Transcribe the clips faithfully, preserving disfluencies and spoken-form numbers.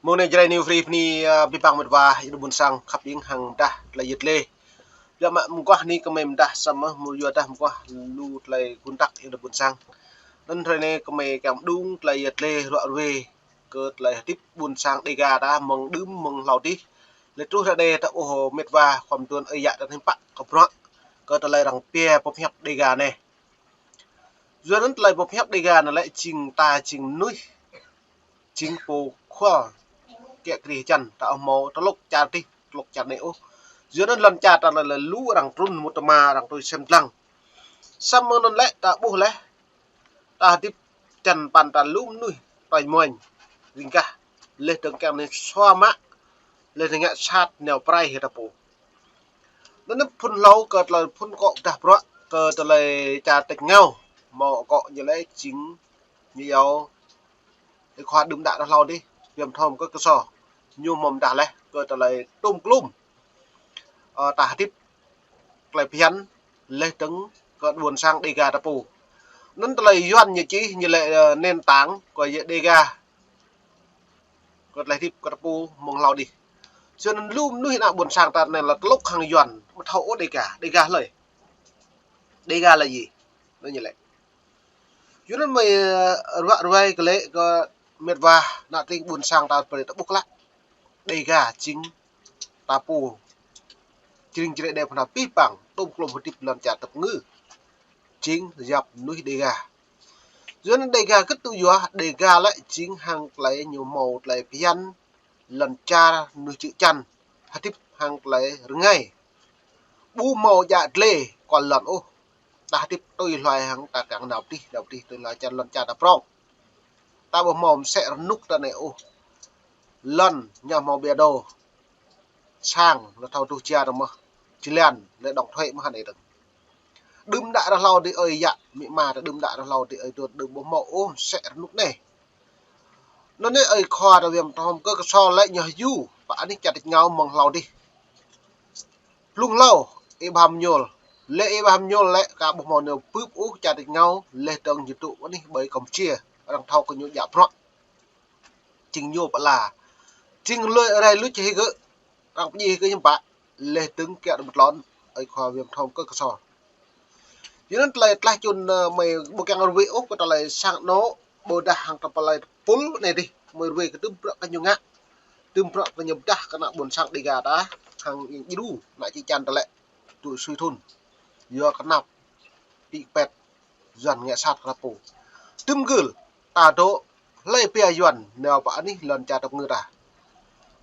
Mơ̆ng anai Jrai New Free bơni, ơ, abih bang met wa, ih ƀuôn sang khăp ing hăng dah tơlơi yet lê. Yua mă mơguah anai kơmơi mơdah samơ̆ mơ̆ yua dah mơguah lu tơlơi gun tăk ih ƀuôn sang. Anŭn hrơi anai kơmơi kiăng mơđung tơlơi yet lê ruă ruê kơ tơlơi hơdip ƀuôn sang Dêga ta mơ̆ng đưm mơ̆ng hlâo adih. Lĕ truh ră anai ta ôh met wa khua mơtuan ơi yă ta hiư̆m pă kơ bruă kơ tơlơi arăng pia pơhiăp Dêga anai. Yua anŭn tơlơi pơhiăp Dêga anŭn lĕ jing ta jing mơnuih, jing pô khua kiă kriê hơjăn, ta ƀu hmâo tơlŭk čar adih, tơlŭk čar anai ôh. Yua anŭn lŏn čar ta lĕ lu arăng trŭn mŭt tơma, arăng tui sem lăng. Samơ̆ anŭn lĕ ta ƀuh laih, ta hơdip čăn păn ta lu mơnuih, tơña mơ̆n, ring gah, laih dơ̆ng kiăng anai sua mă, laih dơ̆ng ngă sat nao pơrai hĭ ta pô. Anŭn phŭn hlâo kơ tơlơi phŭn akŏ pơdah bruă kơ tơlơi čar tač êngao, hmâo akŏ ñu lĕ jing ñu iâu ơi khua đưm đă rơhlâo adih, Viêm Thom Kơk Ksor. Ñu hmâo mơdah laih kơ tơlơi tôm klôm, ơ, ta hơdip tơlơi phiăn laih dơ̆ng kơ ƀuôn sang Dêga ta pô. Anŭn tơlơi Yuan ñu čih ñu lĕ, ơ, nền tảng kơ yê Dêga kơ tơlơi hơdip kơ ta pô mơ̆ng hlâo adih. Yua anŭn lu mơnuih ană ƀuôn sang ta anai lĕ tơlŭk hăng Yuan, ƀu thâo ôh Dêga, Dêga hlơi. Dêga lĕ gì? Anŭn ñu lĕ. Yua anŭn mơi, ơ, ruă ruai kơ lĕ kơ met wa ană tring ƀuôn sang ta brơi ta ƀuh klă. Dêga jing ta pô. Jing Jrai Đê pơnah abih bang, tôm klôm hơdip lŏn čar tơpơngư. Jing yap mơnuih Dêga. Yua anŭn Dêga kơt tŭ yua, Dêga lĕ jing hăng tơlơi ñu hmâo tơlơi phiăn lŏn čar mơnuih čư̆ čan, hơdip hăng tơlơi rơngai. Ƀu hmâo djă dlê kual lŏn ôh. Ta hơdip tui hluai hăng ta kiăng nao pơ adih, nao pơ adih tui hluai čar lŏn čar ta prŏng. Ta ƀu hmâo mơsĕ rơnŭk ta anai ôh. Lŏn ñu hmâo ƀiă đô. Sang, lĕ thâo tuh jia dơ̆ng mơ̆n. Jơlan, lĕ đóng thuế mơ̆n anai dơ̆ng. Đưm đă rơhlâo adih ơi yă, amĭ ama ta đưm đă rơhlâo adih ơi tuan đưm ƀu hmâo ôh mơsĕ rơnŭk anai. Anŭn anai ơi khua ta Viêm Thom Kơk Ksor lĕ ñu hyu, pă anih čar tač êngao mơ̆ng hlâo adih. Blung hlâo, Y Bham Nhôl. Lĕ Y Bham Nhôl lĕ ka ƀu hmâo nao bưp ôh čar tač êngao, laih dơ̆ng ñu dŏ anih ƀơi Kampuchia, arăng thâo kơ ñu djă bruă. Jing ñu pơ ala. Jing lui rai luč hĭ gơ̆, arăng pơdjai hĭ gơ̆ hiư̆m pă, laih dơ̆ng kiă đơ̆m tlôn, ơi khua Viêm Thom Kơk Ksor. Yua anŭn tơlơi tlaih čun, ơ, mơi ƀu kiăng ruai ôh kơ tơlơi sang anŏ, ƀôdah hăng tơlơi tơpul anai adih, mơi ruai kơ tơm bruă kơ ñu ngă, tơm bruă kơ ñu pơdah kơ ană ƀuôn sang Dêga ta, hăng ing djru, ană čư̆ čan ta lĕ, tui sui thŭn. Yua kơ anăp, pĭ pĕt, Yuan ngă sat kơ ta pô. Tơm gưl, ta dŏ, hlơi pia Yuan, nao pơ anih lŏn čar tơpơngư ta.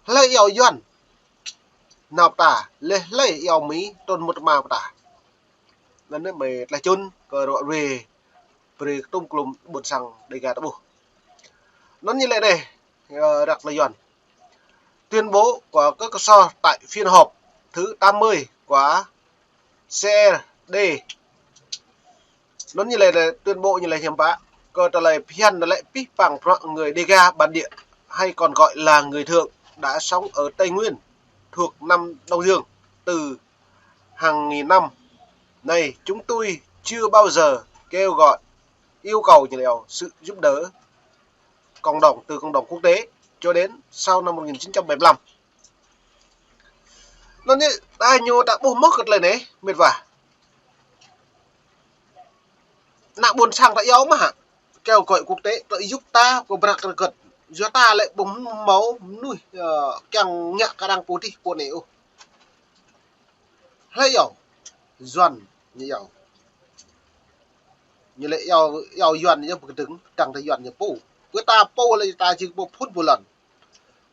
Hlơi iâu Yuan, nao pơ ta, laih hlơi iâu Mi, trŭn mŭt tơma pơ ta. Anŭn anai mơi tlaih čun, kơ ruă ruê, brơi kơ tôm klôm ƀuôn sang Dêga ta ƀuh. Anŭn ñu lĕ anai, ơ, răk tơlơi Yuan. Tuyên bố của Kơk Ksor tại phiên họp thứ tám mươi của C R D. Anŭn ñu lĕ, tuyên bố ñu lĕ hiư̆m pă, kơ tơlơi phiăn lĕ abih bang bruă người Dêga bản địa hay còn gọi là người Thượng đã sống ở Tây Nguyên thuộc năm Đông Dương từ hàng nghìn năm nay, chúng tôi chưa bao giờ kêu gọi, yêu cầu nhiều sự giúp đỡ cộng đồng, từ cộng đồng quốc tế cho đến sau năm một nghìn chín trăm bảy mươi lăm. Anŭn anai, ta ñu ta ƀuh mơ̆ kơ tơlơi anai, met wa. Ană ƀuôn sang ta iâu mơ̆ hă, kêu gọi quốc tế ta ƀu ƀrăk rơgơt. Yua ta lĕ ƀu hmâo mơnuih, ơ, kiăng ngă kơ arăng pô adih pô anai ôh. Hlơi iâu? Yuan ñu iâu. Ñu lĕ iâu, iâu Yuan ñu pơkơdơ̆ng, dăng tơ Yuan ñu pô. Kơ ta pô lĕ ta jing pô phŭn pô lŏn.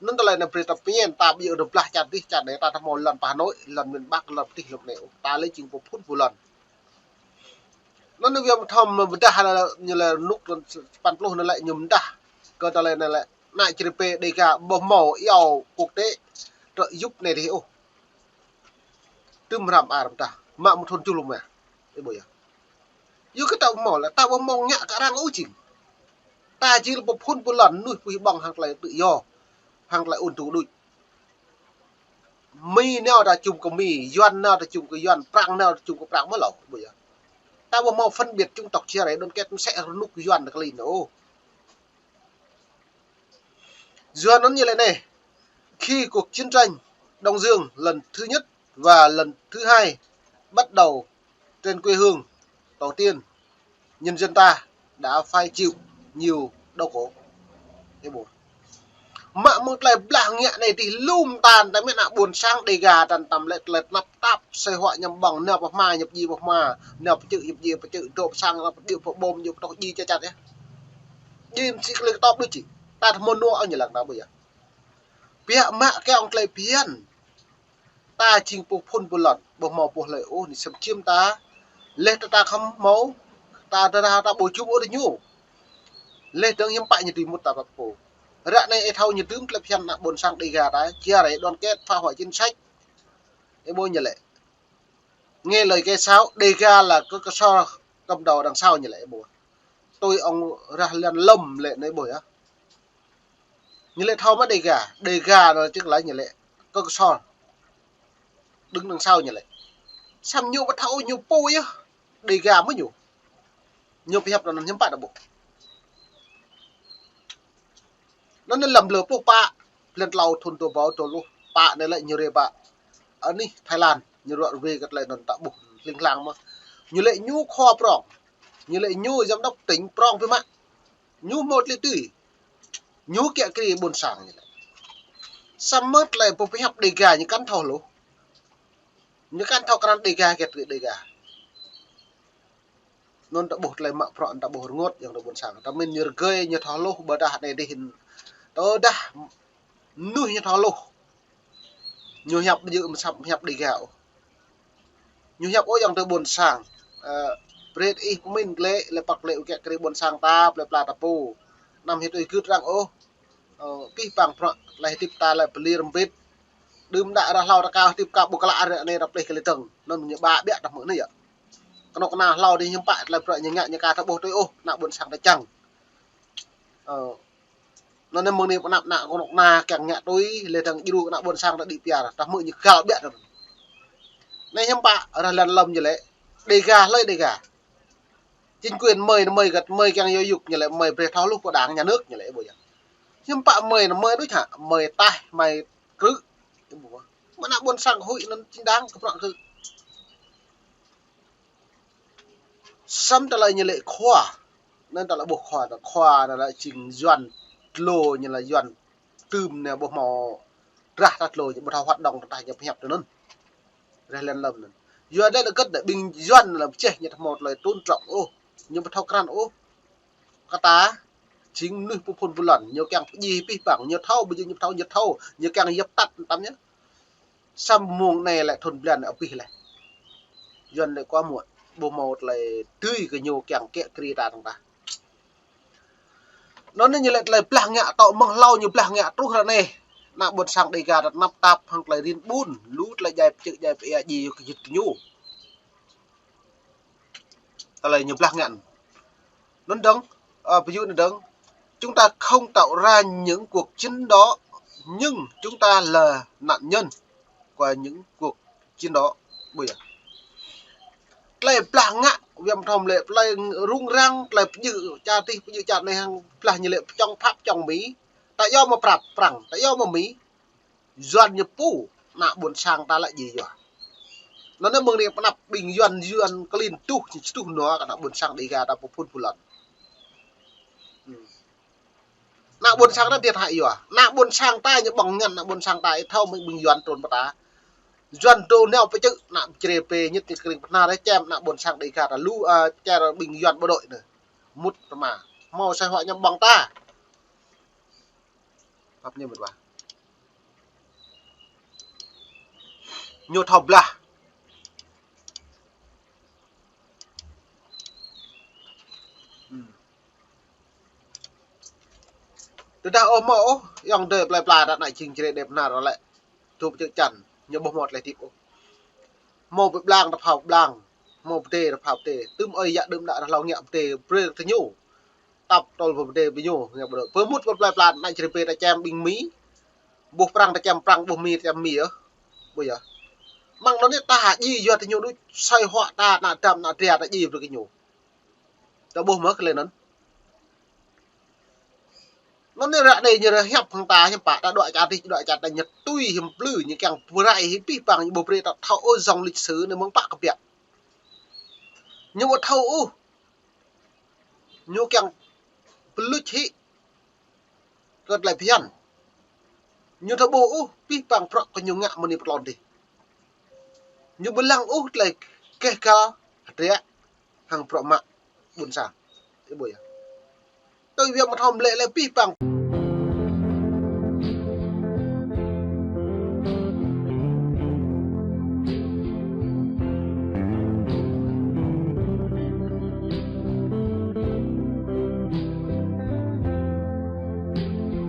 Anŭn tơlơi anai brơi ta pơñen, ta ƀu djơ̆ rơblah čar adih, čar anai ta hmâo lŏn pơ Hà Nội, lŏn miền Bắc, lŏn pơ adih lŏn anai. Ta lĕ jing pô phŭn pô lŏn. Anŭn Viêm Thom mơdah lĕ, ñu lĕ rơnŭk lŏn sapăn pluh anŭn lĕ ñu mơdah. Kơ tơlơi anŭn lĕ, ană čri pê Dêga ƀu hmâo iâu quốc tế, trợ giúp anai adih ôh. Tơm hrăm ar mơdah, mă mơ̆ng thŭn tơjuh pluh rơma. Ih ƀuh yơh. Yua kơ ta ƀu hmâo lĕ, ta ƀu hmâo ngă kơ arăng ôh jing. Ta jing lĕ pô phŭn pô lŏn, mơnuih pơhiăp ƀơ̆ng hăng tơlơi tự do, hăng tơlơi ôn tu đôč. Mi nao ta čum kơ Mi, Yuan nao ta čum kơ Yuan, Prăng nao ta čum kơ Prăng mơ̆ hlâo, ƀuh yơh. Ta ƀu hmâo phân biệt chủng tộc chia rẽ đoàn kết mơsĕ rơnŭk Yuan ta kơ lin ôh. Yua anŭn ñu lĕ anai, khi cuộc chiến tranh Đông Dương lần thứ nhất và lần thứ hai bắt đầu trên quê hương tổ tiên nhân dân ta đã phải chịu nhiều đau khổ. Ơ ƀuh. Mă mơ̆ng tơlơi blah ngă anai tih lŏm tan, ta mĕt ană ƀôn sang Đêga tan tăm lĕ tơlơi tơnap tap, sĕ huă ñăm ƀơ̆ng, nao pơ hma, ñăp ji pơ hma, nao pơ čư̆, ñăp ji pơ čư̆, dŏ pơ sang, nao pơ điêu pơ ƀôm, ñu pơtŏk ji ča čat yơh. Ji mơsĭ klĕ kơtŏp đôč či. Ta thâo mơ̆n nua ôh ñu lăng ta ƀuh yơh. Biă mă kiăng tơlơi phiăn. Ta jing pô phŭn pô lŏn, ƀu hmâo pô hlơi ôh, ñu xâm chiếm ta. Leh ta, ta khŏm hmâo, ta, ta, ta, ta ƀu jum ôh tơ ñu. Leh dơ̆ng hiư̆m pă ñu dưi mŭt ta pap pô. Ră anai ih thâo ñu dưm tơlơi phiăn ană ƀôn sang Đêga ta, chia rẽ đoàn kết, phá hoại chính sách. Ơ ƀuh ñu lĕ. Nghe lời kẻ xấu, Đêga là Kơk Ksor cầm đầu đằng sau ñu lĕ ƀuh. Tui ông Rah Lan Lâm lĕ anai ƀuh yơh. Ñu lĕ thâo mơ̆ Đêga, Đêga anŭn tức là ñu lĕ Kơk Ksor. Đứng đằng sau ñu lĕ. Săm ñu ƀu thâo ñu pô yơh. Đêga mơ̆ ñu. Ñu pơhiăp anŭn hiư̆m pă ta ƀuh. Anŭn anai lăm lơ pluh pă, blan klâo thŭn dua rơbâo dua pluh pă anai lĕ ñu rai pơ anih Thái Lan, ñu ruă ruai kơ tơlơi anŭn ta ƀuh hling hlang mơ̆n. Ñu lĕ ñu khua prŏng. Ñu lĕ ñu giám đốc tỉnh prŏng biă mă. Ñu hmâo tơlơi tui. Ñu kiă kriê ƀôn sang ñu lĕ. Samơ̆ tơlơi pơhiăp Đêga ñu kăn thâo hluh. Ñu kăn thâo krăn Đêga, kiă kriê Đêga. Anŭn ta ƀuh tơlơi mă bruă, ta ƀuh rơngot ayŏng adơi ƀôn sang. Ta mĭn ñu rơgơi, ñu thâo hluh, ƀôdah anai dih. Tơdah mơnuih ñu thâo hluh. Ñu hiăp ƀu djơ̆ mơ̆ săm hiăp Đêga ôh. Ñu hiăp ôh ayŏng adơi ƀôn sang. Ơ, brơi ih pơmĭn glaĭ, lĕ păk glaĭ ƀu kiă kriê ƀôn sang ta, plơi pla ta pô. Anăm hĭ tui gưt arăng ôh. Ơ, pih pang bruă, tơlơi hơdip ta lĕ pơlir rơmbit. Đưm đă ră hlâo ta ka hơdip ka ƀu klă ră anai ră plih kơ lĕ dơ̆ng. Anŭn ñu ba ƀiă ta hmư̆ anai yơh. Kơnuk kơna hlâo dih hiư̆m pă tơlơi bruă ñu ngă ñu ka ta ƀuh tui ôh, ană ƀôn sang ta čang. Ơ, anŭn anai mơ̆ng anai pơanăp ană kơnuk kơna kiăng ngă tui, lĕ dơ̆ng djru ană ƀôn sang ta đĭ piar, ta hmư̆ ñu găl ƀiă ta. Anai hiư̆m pă Rah Lan Lâm ñu lĕ, Đêga hlơi Đêga. Chính quyền mơi, mơi găt mơi kiăng yua yŭk ñu lĕ, mơi brơi thâo hluh pơ đảng nhà nước ñu lĕ ƀuh yơh. Hiư̆m pă mơi anŭn mơi đôč hă, mơi taih, mơi krư̆. Mơ̆ ană ƀôn sang huĭ anŭn chính đáng kơ bruă kơ. Săm tơlơi ñu lĕ khua. Anŭn tơlơi ƀuh khua, tơlơi khua anŭn lĕ jing Yuan tlô ñu lĕ Yuan tơm anai ƀu hmâo drah ta tlô ñu ƀu thâo hoạt động ta ñu pơhiăp tui anŭn. Rah Lan Lâm anŭn. Yua anŭn lĕ gơ̆t anŭn ƀing Yuan lĕ pơčeh ñu ƀu hmâo tơlơi tôn trọng ôh. Ñu ƀu thâo krăn ôh. Kơ ta jing mơnuih pô phŭn pô lŏn, ñu kiăng pơdjai pih pang, ñu thâo, ƀu djơ̆ ñu thâo, ñu thâo, ñu kiăng dập tắt tăm ñu. Săm mơ̆ng anai lĕ thŭn blan abih leh. Yuan lĕ kơ mơ̆, ƀu hmâo tơlơi tui kơ ñu kiăng kiă kriê ta tơ̆ng tah. Anŭn anai ñu lĕ tơlơi blah ngă tŏ mơ̆ng hlâo ñu blah ngă truh ră anai. Ană ƀôn sang Đêga ta tơnap tap hăng tơlơi rin ƀun, lu tơlơi djai pơčư̆ djai pơia djai kơ jĭt kơ ñu. Tơlơi ñu blah ngă. Anŭn dơ̆ng, ơ, ví dụ anŭn dơ̆ng, chúng ta không tạo ra những cuộc chiến đó, nhưng chúng ta là nạn nhân của những cuộc chiến đó. Ƀuh yơh. Tơlơi blah ngă, viêm thông lệ, tơlơi rŭng răng, tơlơi pơjư̆ čar tih, pơjư̆ čar anai hăng blah ñu lĕ pơčŏng Pháp, pơčŏng Mi. Ta yua mơ̆ Prap, Prăng, ta yua mơ̆ Mi. Yuan ñu pô, ană ƀôn sang ta lĕ djai yua. Anŭn anai mơ̆ng anai pơanăp ƀing Yuan, Yuan klin tuh, či tuh nua kơ ană ƀôn sang Đêga ta pô phŭn pô lŏn. Hmm. Ană ƀôn sang ta thiệt hại yua. Ană ƀôn sang ta ñu ƀơ̆ng ngăn, ană ƀôn sang ta ih thâo mơ̆ ƀing Yuan trŭn pơ ta. Yuan trŭn nao pơčư̆, ană Jrai pê ñit ñu kring pơhnar čem, ană ƀôn sang Đêga ta lu, ơ, čar ƀing Yuan bộ đội anai. Mŭt tơma. Hmâo sĕ huă ñăm ƀơ̆ng ta. Pap ñu mơ̆n wa. Ñu thâo blah. Hmm. Tơdah ôh mơ̆ ôh, ayŏng adơi plơi pla ta ană jing Jrai đĕp nar lĕ. Tŭ pơčư̆ čan, ñu ƀu hmâo tơlơi hơdip ôh. Hmâo pơblang ta phao pơblang, hmâo pơdê ta phao pơdê. Tơm ơi yă đưm đă ră hlâo ngă pơdê brơi kơ ñu. Tap tơl pơdê ƀing ñu, ngă ƀu dŏ. Pơmŭt pơ plơi pla ană Jrai pê ta čem ƀing Mi. Ƀuh Prăng ta čem Prăng, ƀuh Mi ta čem Mi yơh. Ƀuh yơh. Mơ̆ng anŭn anai ta hă djai yua tơ ñu đôč sơi huă ta ană Dăm ană Dra ta djai brơi kơ ñu. Ta ƀuh mơ̆ kơ lĕ anŭn. Anŭn anai ră anai ñu rơhiăp hăng ta hiư̆m pă, ta dŏ čar adih, dŏ čar ta ñu tui hiư̆m plư, ñu kiăng pơrai hĭ abih bang ñu ƀu brơi ta thâo ôh dòng lịch sử anai mơ̆ng pă kơ biă. Ñu ƀu thâo ôh. Ñu kiăng pơluč hĭ kơ tơlơi phiăn. Ñu thâo ƀuh ôh abih bang bruă kơ ñu ngă mơ̆ng anai pơ tlôn adih. Ñu ƀu lăng ôh tơlơi keh găl hơdră hăng bruă mă ƀôn sang. Ih ƀuh yơh. Tui biă mă thâo mlĕ lĕ abih bang